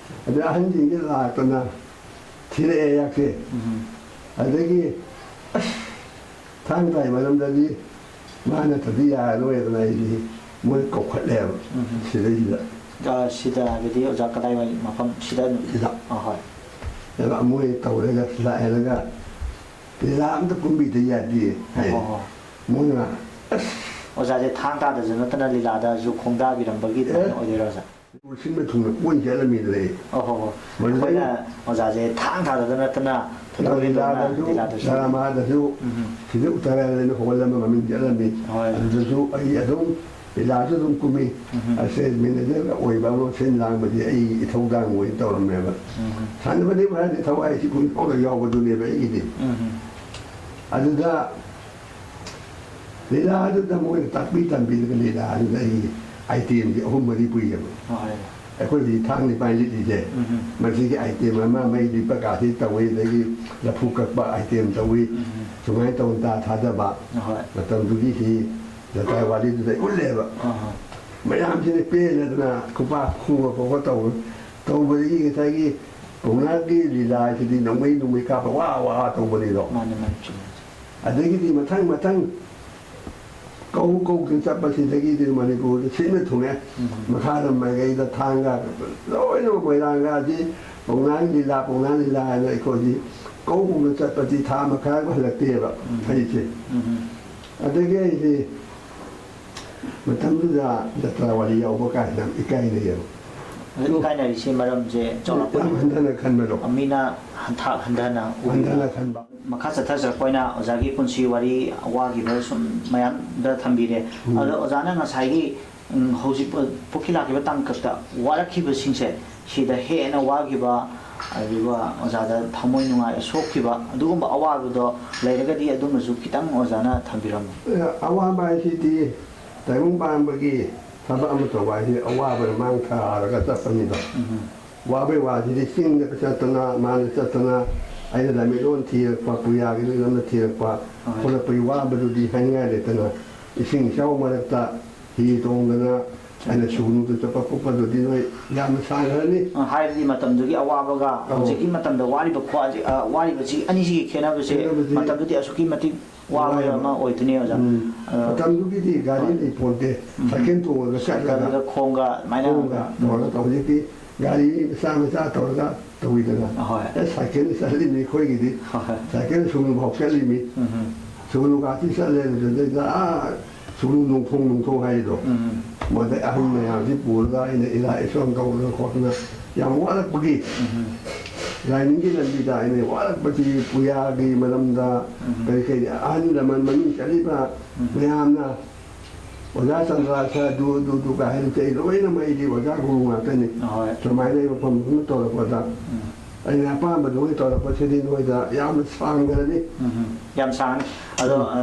ꯑꯗꯩ ꯑꯍꯟꯁꯤꯡꯁꯦ ꯂꯥꯛꯇꯅ ꯊꯤꯔꯛꯑꯦ ꯌꯥꯛꯁꯦ꯫ ꯎꯝ꯫ ꯑꯗꯒꯤ ꯑꯁ ꯊꯥꯡ ꯇꯥꯏ ꯃꯔꯝꯗꯗꯤ ꯃꯥ ꯅꯠꯇ꯭ꯔꯗꯤ ꯌꯥꯔꯔꯣꯏꯗꯅ ꯑꯩꯗꯤ ꯃꯣꯏ ꯀꯧꯈꯠꯂꯦꯕ ꯎꯝ꯫ ꯁꯤꯗꯩꯁꯤꯗ꯫ ꯑ, ꯁꯤꯗ ꯍꯥꯏꯕꯗꯤ ꯑꯣꯖꯥ ꯀꯗꯥꯏꯋꯥꯏ ꯃꯐꯝ ꯁꯤꯗ ꯑꯗꯨꯝ? ꯁꯤꯗ꯫ ꯑ, ꯍꯣꯏ꯫ ꯑꯗ ꯃꯣꯏ ꯇꯧꯔꯒ ꯂꯥꯛꯑꯦꯔꯒ ꯂꯤꯂꯥ ꯑꯝꯇ ꯀꯨꯝꯕꯤꯗ ꯌꯥꯗꯦ ꯍꯥꯏ꯫ ꯑꯣ꯫ ꯃꯣꯏꯅ ꯑꯁ ꯑꯣꯖꯥꯁꯦ ꯊꯥꯡ ꯇꯥꯗꯁꯨ ꯅꯠꯇꯅ ꯂꯤꯂꯥꯗꯁꯨ ꯈꯣꯡꯗꯥꯕꯤꯔꯝꯕꯒꯤ ꯑꯦ꯫ ꯑꯗꯨꯃꯥꯏꯅ ꯑꯣꯏꯗꯣꯏꯔꯥ ꯑꯣꯖꯥ? ꯁꯤꯟꯕ ꯊꯨꯡꯅ ꯀꯣꯏ ꯆꯠꯂꯝꯃꯤꯗꯅ ꯑꯩ꯫ ꯑꯣ ꯍꯣ ꯍꯣ꯫ ꯃꯗꯨꯗꯩ ꯑꯩꯈꯣꯏꯅ ꯑꯣꯖꯥꯁꯦ ꯊꯥꯡ ꯊꯥꯗꯗ ꯅꯠꯇꯅ ꯊꯣꯏꯗꯣꯛ ꯍꯦꯟꯗꯣꯛꯅ ꯂꯤꯂꯥꯗꯁꯨ, ꯂꯤꯂꯥꯗꯁꯨ꯫ ꯗ꯭ꯔꯃꯥꯗꯁꯨ ꯎꯝ꯫ ꯁꯤꯗ ꯎꯠꯇꯔꯥꯏꯗꯅ ꯍꯣꯜ ꯑꯃ ꯃꯃꯤꯡ ꯆꯠꯂꯝꯃꯤ꯫ ꯍꯣꯏ꯫ ꯑꯗꯨꯗꯁꯨ ꯑꯩ ꯑꯗꯨꯝ ꯂꯤꯂꯥꯁꯨ ꯑꯗꯨꯝ ꯀꯨꯝꯃꯤ꯫ ꯎꯝ꯫ ꯑꯁꯦ ꯃꯦꯅꯦꯖꯔ ꯑꯣꯏꯕ ꯑꯃ ꯁꯤꯟ ꯂꯥꯡꯕꯗꯤ ꯑꯩ ꯏꯊꯧꯗꯥꯡ ꯑꯣꯏꯅ ꯇꯧꯔꯝꯃꯦꯕ꯫ ꯎꯝ꯫ ꯁꯥꯟꯅꯕꯗꯤ ꯃꯥꯗꯤ ꯊꯋꯥꯏꯁꯤ ꯄꯨꯡꯌꯥꯎꯗ ꯌꯥꯎꯕꯗꯨꯅꯦꯕ ꯑꯩꯒꯤꯗꯤ꯫ ꯎꯝ꯫ ꯑꯗꯨꯗ ꯂꯤꯂꯥꯗꯨꯗ ꯃꯣꯏꯅ ꯇꯥꯛꯄꯤ ꯇꯝꯕꯤꯔꯒ ꯂꯤꯂꯥꯗꯨꯗ ꯑꯩ ꯑꯥꯏꯇꯦꯝꯁꯦ ꯑꯍꯨꯝ ꯃꯔꯤ ꯄꯨꯏꯌꯦꯕ꯫ ꯍꯣꯏ꯫ ꯑꯩꯈꯣꯏ ꯍꯧꯖꯤꯛ ꯊꯥꯡ ꯅꯤꯄꯥꯏ ꯂꯤꯠꯂꯤꯁꯦ, ꯎꯝ꯫ ꯃꯁꯤꯒꯤ ꯑꯥꯏꯇꯦꯝ ꯑꯃ ꯃꯩ ꯂꯤꯠꯄ ꯀꯥꯁꯤ ꯇꯧꯏ, ꯑꯗꯒꯤ ꯂꯐꯨ ꯀꯛꯄ ꯑꯥꯏꯇꯦꯝ ꯇꯧꯏ, ꯎꯝ꯫ ꯁꯨꯃꯥꯏꯅ ꯇꯧꯅ ꯇꯥ ꯊꯥꯗꯕ꯫ ꯍꯣꯏ꯫ ꯃꯇꯝꯗꯨꯒꯤ ꯁꯤ ꯖꯇ꯭ꯔꯥ ꯋꯥꯔꯤꯗꯨꯗ ꯑꯩ ꯎꯠꯂꯦꯕ꯫ ꯑꯍꯣꯏ꯫ ꯃꯌꯥꯝꯁꯤꯅ ꯄꯦꯟꯅꯗꯅ ꯈꯨꯄꯥꯛ ꯈꯨꯕ ꯈꯣꯠꯄ ꯇꯧꯕ꯫ ꯇꯧꯕꯗꯒꯤ ꯉꯁꯥꯏꯒꯤ ꯄꯧꯅꯥꯒꯤ ꯂꯤꯂꯥꯁꯤꯗꯤ ꯅꯣꯡꯃꯩ ꯅꯣꯡꯃꯩ ꯀꯥꯞꯄ ꯋꯥ ꯋꯥ ꯇꯧꯕꯅꯤꯗꯣ꯫ ꯃꯥꯅꯦ, ꯃꯥꯅꯦ, ꯆꯨꯝꯃꯦ꯫ ꯑꯗꯒꯤꯗꯤ ꯃꯊꯪ ꯃꯊꯪ ꯀꯧ ꯀꯧꯗꯅ ꯆꯠꯄꯁꯤꯗꯒꯤꯗꯤ ꯃꯅꯤꯄꯨꯔꯗ ꯁꯤꯠꯅ ꯊꯨꯡꯉꯦ꯫ ꯎꯝ꯫ ꯃꯈꯥꯗ ꯃꯥꯏꯀꯩꯗ ꯊꯥꯡꯒ ꯂꯣꯏꯅꯃꯛ ꯃꯣꯏꯔꯥꯡꯒꯁꯤ ꯄꯧꯅꯥ ꯂꯤꯂꯥ, ꯄꯧꯅꯥ ꯂꯤꯂꯥ ꯍꯥꯏꯅ ꯑꯩꯈꯣꯏꯁꯤ ꯀꯧ ꯀꯧꯅ ꯆꯠꯄꯁꯤ ꯊꯥ ꯃꯈꯥꯏ ꯑꯃ ꯍꯜꯂꯛꯇꯦꯕ ꯎꯝ꯫ ꯑꯩꯁꯦ꯫ ꯎꯝ꯫ ꯑꯗꯒꯤ ꯑꯩꯁꯦ ꯃꯇꯝꯗꯨꯗ ꯖꯇ꯭ꯔꯥ ꯋꯥꯔꯤ ꯌꯥꯎꯕ ꯀꯥꯏꯅ ꯌꯥꯝ ꯏꯀꯥꯏꯅꯩꯌꯦꯕ꯫ ꯑꯗꯨ ꯏꯀꯥꯏꯅꯔꯤꯁꯦ ꯃꯔꯝꯁꯦ ꯆꯥꯎꯔꯥꯛꯄ ꯌꯥꯝ ꯍꯟꯊꯅ ꯈꯟꯕꯗꯣ꯫ ꯃꯤꯅ ꯍꯟꯊ-, ꯍꯟꯊꯅ ꯎꯕꯤꯕ꯫ ꯍꯟꯊꯅ ꯈꯟꯕ꯫ ꯃꯈꯥ ꯆꯠꯊꯖꯔꯛꯄ ꯑꯣꯏꯅ ꯑꯣꯖꯥꯒꯤ ꯄꯨꯟꯁꯤ ꯋꯥꯔꯤ, ꯋꯥꯈꯤꯕ ꯁꯨꯝ ꯃꯌꯥꯝꯗ ꯊꯝꯕꯤꯔꯦ꯫ ꯎꯝ꯫ ꯑꯗꯣ ꯑꯣꯖꯥꯅ ꯉꯁꯥꯏꯒꯤ, ꯎꯝ, ꯍꯧꯖꯤꯛ ꯄꯣꯛꯀꯤ ꯂꯥꯛꯈꯤꯕ ꯇꯥꯡꯀꯛꯇ ꯋꯥꯔꯛꯈꯤꯕꯁꯤꯡꯁꯦ, ꯁꯤꯗ ꯍꯦꯟꯅ ꯋꯥꯈꯤꯕ, ꯑꯗꯨꯒ ꯑꯣꯖꯥꯗ ꯊꯃꯣꯏ ꯅꯨꯡꯉꯥꯏ ꯁꯣꯛꯈꯤꯕ ꯑꯗꯨꯒꯨꯝꯕ ꯑꯋꯥꯕꯗꯣ ꯂꯩꯔꯒꯗꯤ ꯑꯗꯨꯃꯁꯨ ꯈꯤꯇꯪ ꯑꯣꯖꯥꯅ ꯊꯝꯕꯤꯔꯝꯃꯨ꯫ ꯑꯋꯥꯕ ꯍꯥꯏꯁꯤꯗꯤ ꯇꯥꯏꯕꯪ ꯄꯥꯟꯕꯒꯤ ꯊꯕꯛ ꯑꯃ ꯇꯧꯕ ꯍꯥꯏꯁꯤ ꯑꯋꯥꯕꯅ ꯃꯥꯡ ꯊꯥꯔꯒ ꯆꯠꯄꯅꯤꯗꯣ꯫ ꯎꯝ꯫ ꯋꯥꯕꯩ ꯋꯥꯁꯤꯗꯤ ꯆꯤꯡꯗ ꯆꯠꯇꯅ, ꯃꯥꯅ ꯆꯠꯇꯅ, ꯑꯩꯅ ꯂꯥꯏꯃꯤꯠꯂꯣꯟ ꯊꯤꯔꯛꯄ, ꯄꯨꯌꯥꯒꯤ ꯂꯝꯅ ꯊꯤꯔꯛꯄ, ꯍꯣꯏ꯫ ꯈꯣꯠꯂꯛꯄꯒꯤ ꯋꯥꯕꯗꯨꯗꯤ ꯍꯥꯏꯅꯤꯡꯉꯥꯏ ꯂꯩꯇꯅ, ꯏꯁꯤꯡ ꯏꯆꯥꯎ ꯃꯔꯛꯇ ꯍꯤ ꯇꯣꯡꯗꯅ ꯑꯩꯅ ꯁꯨꯒꯅꯨꯗ ꯆꯠꯄ ꯈꯣꯠꯄꯗꯨꯗꯤ ꯅꯣꯏ ꯌꯥꯝꯅ ꯁꯥꯡꯈ꯭ꯔꯅꯤ꯫ ꯑ, ꯍꯥꯏꯕꯗꯤ ꯃꯇꯝꯗꯨꯒꯤ ꯑꯋꯥꯕꯒ ꯑꯧ꯫ ꯍꯧꯖꯤꯛꯀꯤ ꯃꯇꯝꯗ ꯋꯥꯔꯤꯕ ꯈ꯭ꯋꯥ-, ꯑ, ꯋꯥꯔꯤꯕꯁꯤ ꯑꯅꯤꯁꯤꯒꯤ ꯈꯦꯠꯅꯕꯁꯦ ꯈꯦꯠꯅꯕꯁꯤ ꯃꯇꯝꯗꯨꯗꯤ ꯑꯁꯨꯛꯀꯤ ꯃꯇꯤꯛ ꯋꯥꯕ ꯋꯥꯏꯕ꯫ ꯑꯃ ꯑꯣꯏꯗꯣꯏꯅꯦ, ꯑꯣꯖꯥ꯫ ꯎꯝ꯫ ꯑ, ꯃꯇꯝꯗꯨꯒꯤꯗꯤ ꯒꯥꯔꯤ ꯍꯣꯏ꯫ ꯂꯩꯄꯣꯟꯇꯦ, ꯎꯝ꯫ ꯁꯥꯏꯀꯜ ꯇꯣꯡꯉꯒ ꯆꯠꯂꯒ ꯁꯥꯏꯀꯜꯒ ꯈꯣꯡꯒ ꯑꯗꯨꯃꯥꯏꯅ ꯈꯣꯡꯒ ꯇꯧꯔꯒ ꯍꯧꯖꯤꯛꯇꯤ ꯒꯥꯔꯤ ꯃꯆꯥ ꯃꯆꯥ ꯇꯧꯔꯒ ꯇꯧꯋꯤꯗꯅ꯫ ꯑꯍꯣꯏ꯫ ꯑꯦ, ꯁꯥꯏꯀꯜ ꯆꯠꯂꯤꯃꯤ ꯑꯩꯈꯣꯏꯒꯤꯗꯤ꯫ ꯍꯣꯏ꯫ ꯁꯥꯏꯀꯜ ꯁꯨꯒꯅꯨꯐꯥꯎ ꯆꯠꯂꯤꯃꯤ꯫ ꯎꯝ꯫ ꯁꯨꯒꯅꯨ ꯀꯥꯇꯤ ꯆꯠꯂꯦ, ꯑꯗꯨꯗꯩꯗ ꯑꯥ ꯁꯨꯒꯅꯨ ꯅꯣꯡꯊꯣꯡ, ꯅꯣꯡꯊꯣꯡ ꯍꯥꯏꯔꯤꯗꯣ꯫ ꯎꯝ꯫ ꯃꯗꯩ ꯑꯍꯟ ꯃꯌꯥꯝꯁꯤ ꯄꯨꯔꯒ ꯑꯩꯅ ꯏꯔꯥ ꯏꯁꯣꯟ ꯇꯧꯗꯅ ꯈꯣꯠꯇꯅ ꯌꯥꯝ ꯋꯥꯔꯛꯄꯒꯤ ꯎꯝ꯫ ꯂꯥꯏꯅꯤꯡꯒꯤ ꯂꯝꯕꯤꯗ ꯑꯩꯅ ꯋꯥꯔꯛꯄꯁꯤ ꯄꯨꯌꯥꯒꯤ ꯃꯔꯝꯗ ꯎꯝ꯫ ꯀꯔꯤ ꯀꯔꯤ ꯑꯍꯜ ꯂꯃꯟ ꯃꯃꯤꯡ ꯆꯠꯂꯤꯕ ꯎꯝ꯫ ꯃꯌꯥꯝꯅ ꯑꯣꯖꯥ ꯆꯟꯗ꯭ꯔ ꯁꯥꯔ ꯑꯗꯨ, ꯑꯗꯨ, ꯑꯗꯨ ꯀꯥꯏ ꯍꯥꯏꯅ ꯆꯩ ꯂꯣꯏꯅꯃꯛ ꯑꯩꯗꯤ ꯑꯣꯖꯥ ꯒꯨꯔꯨ ꯉꯥꯛꯇꯅꯤ꯫ ꯍꯣꯏ꯫ ꯁꯨꯃꯥꯏꯅ ꯑꯩ ꯃꯐꯝ ꯑꯃ ꯇꯧꯔꯛꯄꯗ ꯎꯝ꯫ ꯑꯩꯅ ꯑꯄꯥꯝꯕꯗꯨꯒꯤ ꯇꯧꯔꯛꯄꯁꯤꯗꯤ ꯅꯣꯏꯗ ꯌꯥꯝꯅ ꯁꯥꯡꯈ꯭ꯔꯅꯤ꯫ ꯎꯝ, ꯎꯝ꯫ ꯌꯥꯝ ꯁꯥꯡꯉꯤ꯫ ꯑꯗꯣ, ꯑ,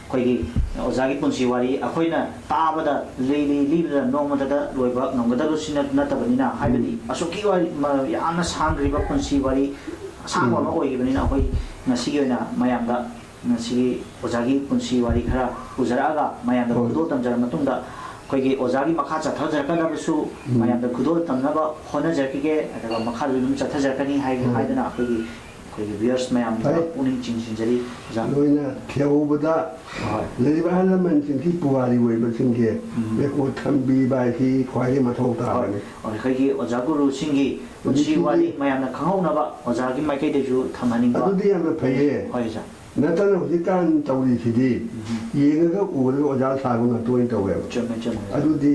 ꯑꯩꯈꯣꯏꯒꯤ ꯑꯣꯖꯥꯒꯤ ꯄꯨꯟꯁꯤ ꯋꯥꯔꯤ ꯑꯩꯈꯣꯏꯅ ꯇꯥꯕꯗ, ꯂꯤ ꯂꯤ ꯂꯤꯕꯗ ꯅꯣꯡꯃꯗꯗ ꯂꯣꯏꯕ ꯉꯝꯒꯗꯕꯁꯨ ꯅꯠ-, ꯅꯠꯇꯕꯅꯤꯅ, ꯍꯥꯏꯕꯗꯤ ꯑꯁꯨꯛꯀꯤ ꯋꯥꯔꯤ, ꯃ-, ꯌꯥꯝꯅ ꯁꯥꯡꯈ꯭ꯔꯤꯕ ꯄꯨꯟꯁꯤ ꯋꯥꯔꯤ ꯑꯁꯥꯡꯕ ꯑꯃ ꯑꯣꯏꯈꯤꯕꯅꯤꯅ, ꯑꯩꯈꯣꯏ ꯉꯁꯤꯒꯤ ꯑꯣꯏꯅ ꯃꯌꯥꯝꯗ ꯉꯁꯤꯒꯤ ꯑꯣꯖꯥꯒꯤ ꯄꯨꯟꯁꯤ ꯋꯥꯔꯤ ꯈꯔ ꯄꯨꯖꯔꯛꯑꯒ, ꯃꯌꯥꯝꯗ ꯍꯣꯏ꯫ ꯈꯨꯗꯣꯜ ꯇꯝꯖꯔꯕ ꯃꯇꯨꯡꯗ, ꯑꯩꯈꯣꯏꯒꯤ ꯑꯣꯖꯥꯒꯤ ꯃꯈꯥ ꯆꯠꯊꯖꯔꯛꯀꯗꯕꯁꯨ ꯎꯝ꯫ ꯃꯌꯥꯝꯗ ꯈꯨꯗꯣꯜ ꯇꯝꯅꯕ ꯍꯣꯠꯅꯖꯔꯛꯈꯤꯒꯦ꯫ ꯑꯗꯨꯒ ꯃꯈꯥꯗꯁꯨ ꯑꯗꯨꯝ ꯆꯠꯊꯖꯔꯛꯀꯅꯤ ꯍꯥꯏ-, ꯎꯝ꯫ ꯍꯥꯏꯗꯅ ꯑꯩꯈꯣꯏꯒꯤ, ꯑꯩꯈꯣꯏꯒꯤ viewers ꯃꯌꯥꯝꯗ ꯐꯩ꯫ ꯄꯨꯛꯅꯤꯡ ꯆꯤꯡꯁꯤꯟꯖꯔꯤ, ꯑꯣꯖꯥ꯫ ꯅꯣꯏꯅ ꯊꯤꯍꯧꯕꯗ ꯍꯣꯏ꯫ ꯂꯩꯔꯤꯕ ꯑꯍꯜ ꯂꯃꯟꯁꯤꯡꯒꯤ ꯄꯨꯋꯥꯔꯤ ꯑꯣꯏꯕꯁꯤꯡꯒꯤ ꯎꯝ꯫ record ꯊꯝꯕꯤꯕ ꯍꯥꯏꯁꯤ ꯈ꯭ꯋꯥꯏꯗꯒꯤ ꯃꯊꯧ ꯍꯣꯏ꯫ ꯇꯥꯕꯅꯤ꯫ ꯑꯩꯈꯣꯏꯒꯤ ꯑꯣꯖꯥ ꯒꯨꯔꯨꯁꯤꯡꯒꯤ ꯄꯨꯟꯁꯤ ꯍꯧꯖꯤꯛꯀꯤꯗꯤ ꯋꯥꯔꯤ ꯃꯌꯥꯝꯅ ꯈꯪꯍꯧꯅꯕ ꯑꯣꯖꯥꯒꯤ ꯃꯥꯏꯀꯩꯗꯒꯤꯁꯨ ꯊꯝꯍꯟꯅꯤꯡꯕ꯫ ꯑꯗꯨꯗꯤ ꯌꯥꯝꯅ ꯐꯩꯌꯦ꯫ ꯍꯣꯏ, ꯑꯣꯖꯥ꯫ ꯅꯠꯇꯅ ꯍꯧꯖꯤꯛꯀꯥꯟ ꯇꯧꯔꯤꯁꯤꯗꯤ ꯎꯝ꯫ ꯌꯦꯡꯉꯒ ꯎꯔꯒ ꯑꯣꯖꯥ ꯁꯥꯕ ꯉꯥꯛꯇ ꯑꯣꯏꯅ ꯇꯧꯋꯦꯕ꯫ ꯆꯨꯝꯃꯦ, ꯆꯨꯝꯃꯦ, ꯑꯣꯖꯥ꯫ ꯑꯗꯨꯗꯤ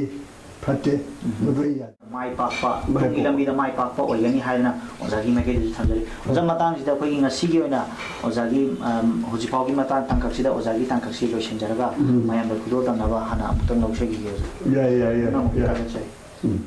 ꯐꯠꯇꯦ꯫ ꯎꯝ꯫ ꯃꯗꯨ ꯑꯩ ꯌꯥꯗꯦ꯫ ꯃꯥꯏ ꯄꯥꯛꯄ, ꯃꯥꯏ ꯇꯨꯡꯒꯤ ꯄꯥꯛꯄ꯫ ꯂꯝꯕꯤꯗ ꯃꯥꯏ ꯄꯥꯛꯄ ꯑꯣꯏꯒꯅꯤ ꯍꯥꯏꯗꯅ ꯑꯣꯖꯥꯒꯤ ꯃꯥꯏꯀꯩꯗꯒꯤꯁꯨ ꯊꯝꯖꯔꯤ꯫ ꯑꯣꯖꯥ, ꯃꯇꯥꯡꯁꯤꯗ ꯑꯩꯈꯣꯏꯒꯤ ꯉꯁꯤꯒꯤ ꯑꯣꯏꯅ ꯑꯣꯖꯥꯒꯤ, ꯑꯝ, ꯍꯧꯖꯤꯛ ꯐꯥꯎꯒꯤ ꯃꯇꯥꯡ ꯇꯥꯡꯀꯛꯁꯤꯗ ꯑꯣꯖꯥꯒꯤ ꯇꯥꯡꯀꯛꯁꯤ ꯂꯣꯏꯁꯤꯟꯖꯔꯒ ꯎꯝ꯫ ꯃꯌꯥꯝꯗ ꯈꯨꯗꯣꯜ ꯇꯝꯅꯕ ꯍꯥꯟꯅ ꯑꯃꯨꯛꯇꯪ ꯂꯧꯖꯈꯤꯒꯦ, ꯑꯣꯖꯥ꯫ ꯌꯥꯏ, ꯌꯥꯏ, ꯌꯥꯏ, ꯅꯪ ꯑꯃꯨꯛ ꯌꯥꯏ꯫ ꯊꯥꯒꯠꯆꯔꯤ꯫ ꯎꯝ꯫